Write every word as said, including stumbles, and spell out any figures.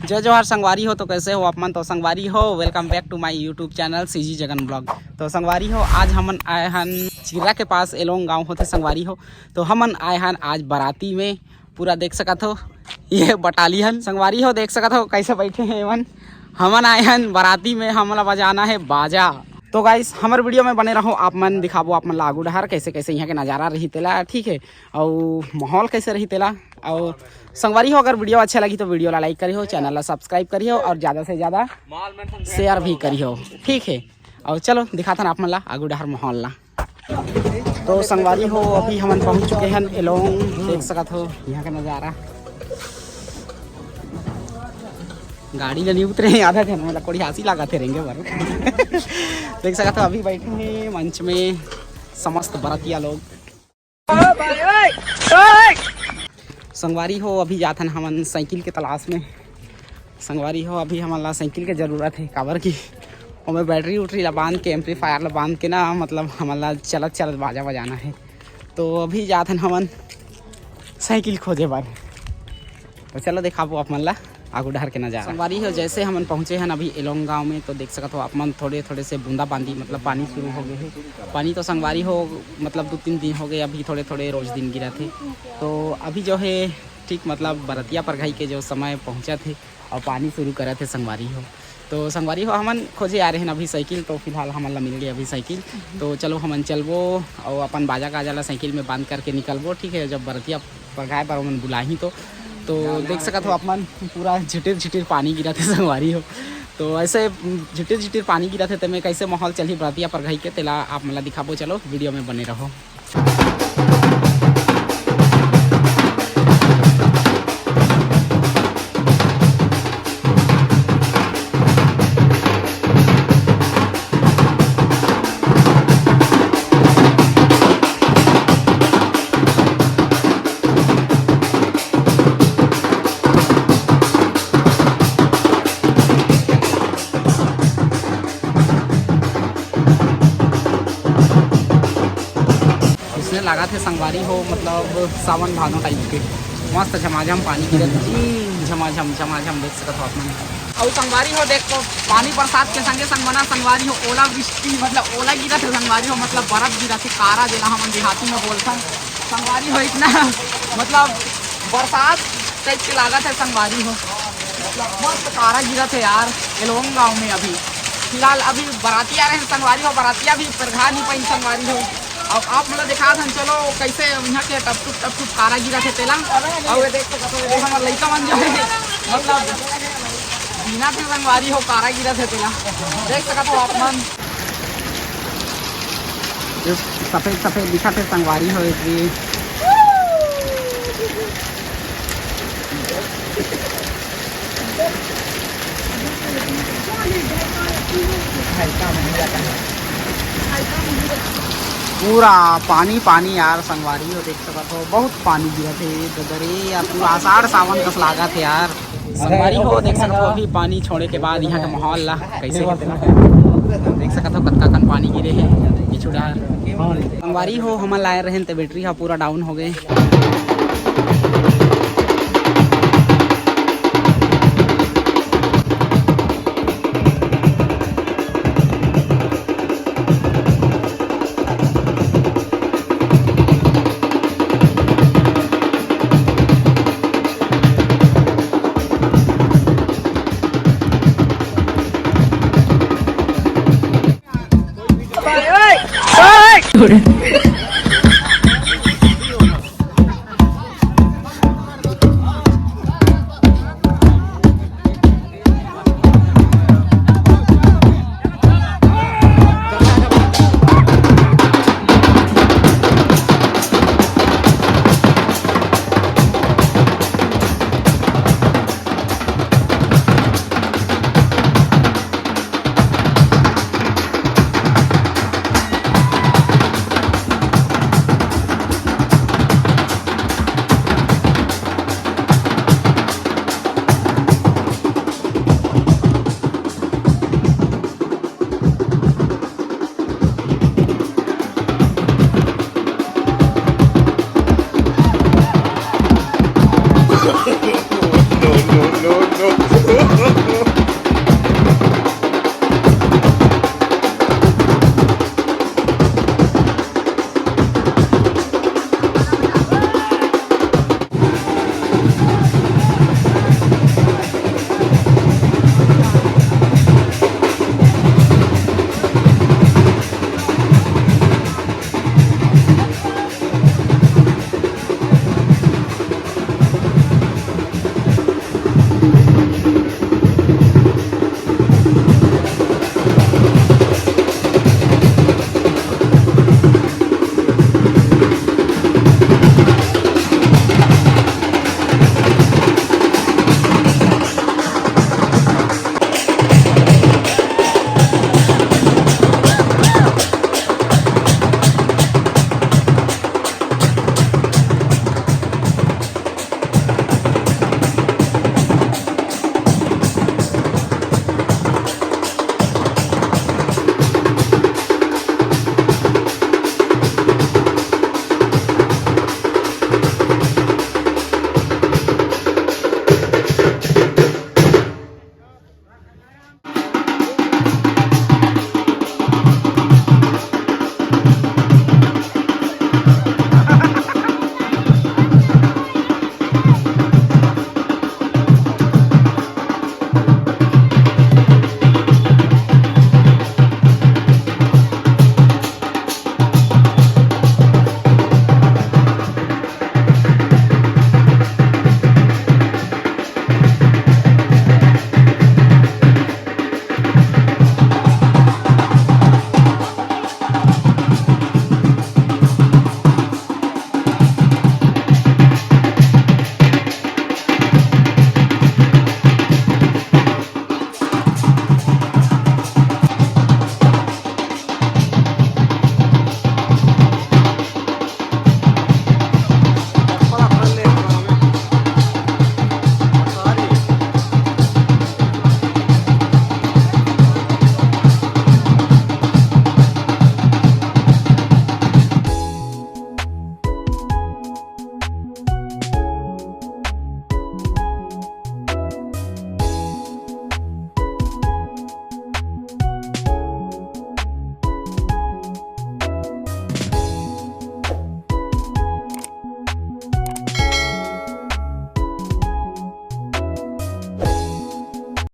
जय जोहार संगवारी हो, तो कैसे हो आप मन? तो संगवारी हो, welcome back to my YouTube channel C G Jagan Vlog। तो संगवारी हो, आज हमन आए हन चिर्रा के पास, एलोंग गांव होथे संगवारी हो। तो हमन आए हन आज बराती में, पूरा देख सकत हो ये बटालियन संगवारी हो, देख सकत हो कैसे बैठे हैं एमन। हमन आए हन बराती में, हमला बजाना है बाजा। तो गाइस, हमर वीडियो में बने रहो, आप मन दिखाबो आप मन ला आगू डहर कैसे कैसे यहाँ के नज़ारा रही तेला, ठीक है, और माहौल कैसे रही तेला। और संगवारी हो, अगर वीडियो अच्छा लगी तो वीडियो ला लाइक करिहो, चैनल ला सब्सक्राइब करिहो और ज़्यादा से ज़्यादा शेयर भी करिहो, ठीक है। और चलो दिखाथन आप मन ला आगू डहर माहौल ला। तो संगवारी हो, अभी हमन पहुंच चुके हन एलोंग, देख सकत हो यहाँ का नज़ारा। गाड़ी ला नहीं उतरे आधा घंटा, मतलब कोड़ी हासी लागत हे रेंगे बर। देख सकत हो अभी बैठे हैं मंच में समस्त बरतिया लोग। संगवारी हो, अभी जाथन हमन साइकिल के तलाश में। संगवारी हो, अभी हमन ला साइकिल के ज़रूरत है, काबर कि ओमे बैटरी उटरी ला बांध के, एम्पलीफायर ला बांध के ना, मतलब हमन ला चलत चलत बाजा बजाना है। तो अभी जाथन हमन साइकिल खोजे बर। तो चलो दिखाबो आप मन ला आगू डहर के नज़ारा। संगवारी हो, जैसे हमन पहुँचे हन अभी एलोंग गांव में, तो देख सकत हो आप मन थोड़े थोड़े से बूंदाबांदी, मतलब पानी शुरू हो गए है। पानी तो संगवारी हो, मतलब दो तीन दिन हो गए, अभी थोड़े थोड़े रोज दिन गिरत हे। तो अभी जो है ठीक मतलब बरतिया परघाई के जो समय पहुँचत हे और पानी शुरू करत हे संगवारी हो। तो संगवारी हो, हमन खोजे आ रहे हैं अभी साइकिल, तो फिलहाल हमन ला मिल गए अभी साइकिल। तो चलो हमन चलबो और अपन बाजा गाजा ला साइकिल में बांध करके निकलबो, ठीक है, जब बरतिया परघाए बर ओमन बुलाही तो। तो देख सकत हो आप मन, पूरा झिटिर झिटिर पानी गिरत हे संगवारी हो। तो ऐसे झिटिर झिटिर पानी गिरत हे, तेमे कैसे माहौल चलही बरतिया परघाई के, तेला आप मन ला दिखाबो। चलो वीडियो में बने रहो। इसने लागत हे संगवारी हो, मतलब सावन भादो टाइप के मस्त झमाझम पानी गिरत हे जी, झमाझम झमाझम देख सकत हो आप मन। अउ संगवारी हो, देख तो पानी बरसात के संगे संग मना संगवारी हो, ओला वृष्टि मतलब ओला गिरत हे संगवारी हो, मतलब बरफ गिरत हे, कारा जेला हमन देहाती में बोलथन संगवारी हो, इतना मतलब बरसात टाइप के लागत हे संगवारी हो, मतलब मस्त कारा गिरत हे यार। एलोंग गांव में अभी फिलहाल अभी बराती आ रहे हैं संगवारी हो, बरातिया भी परघा नहीं पाइन संगवारी हो। अब आप मतलब दिखा दन, चलो कैसे यहाँ के टपटुप टपटुप कारा गिरत हे तेला। और ये देख सकत हो, ये हमर लइका मन जो है मतलब बिना के संगवारी हो कारा गिरत हे तेला, देख सकत हो आप मन। जो सफेद सफेद दिखत हे संगवारी हो, ये पूरा पानी पानी यार संगवारी हो, देख सकत हो बहुत पानी गिरत हे ददरे यार, पूरा आषाढ़ सावन कस लागत हे यार। संगवारी हो देख सकत हो अभी पानी छोड़े के बाद यहाँ के माहौल ला कैसे हे तेला। देख सकत हो कतका कन पानी गिरे हे पीछू डहर। संगवारी हो हमन लाए रहेन ते बैटरी हा पूरा डाउन हो गए।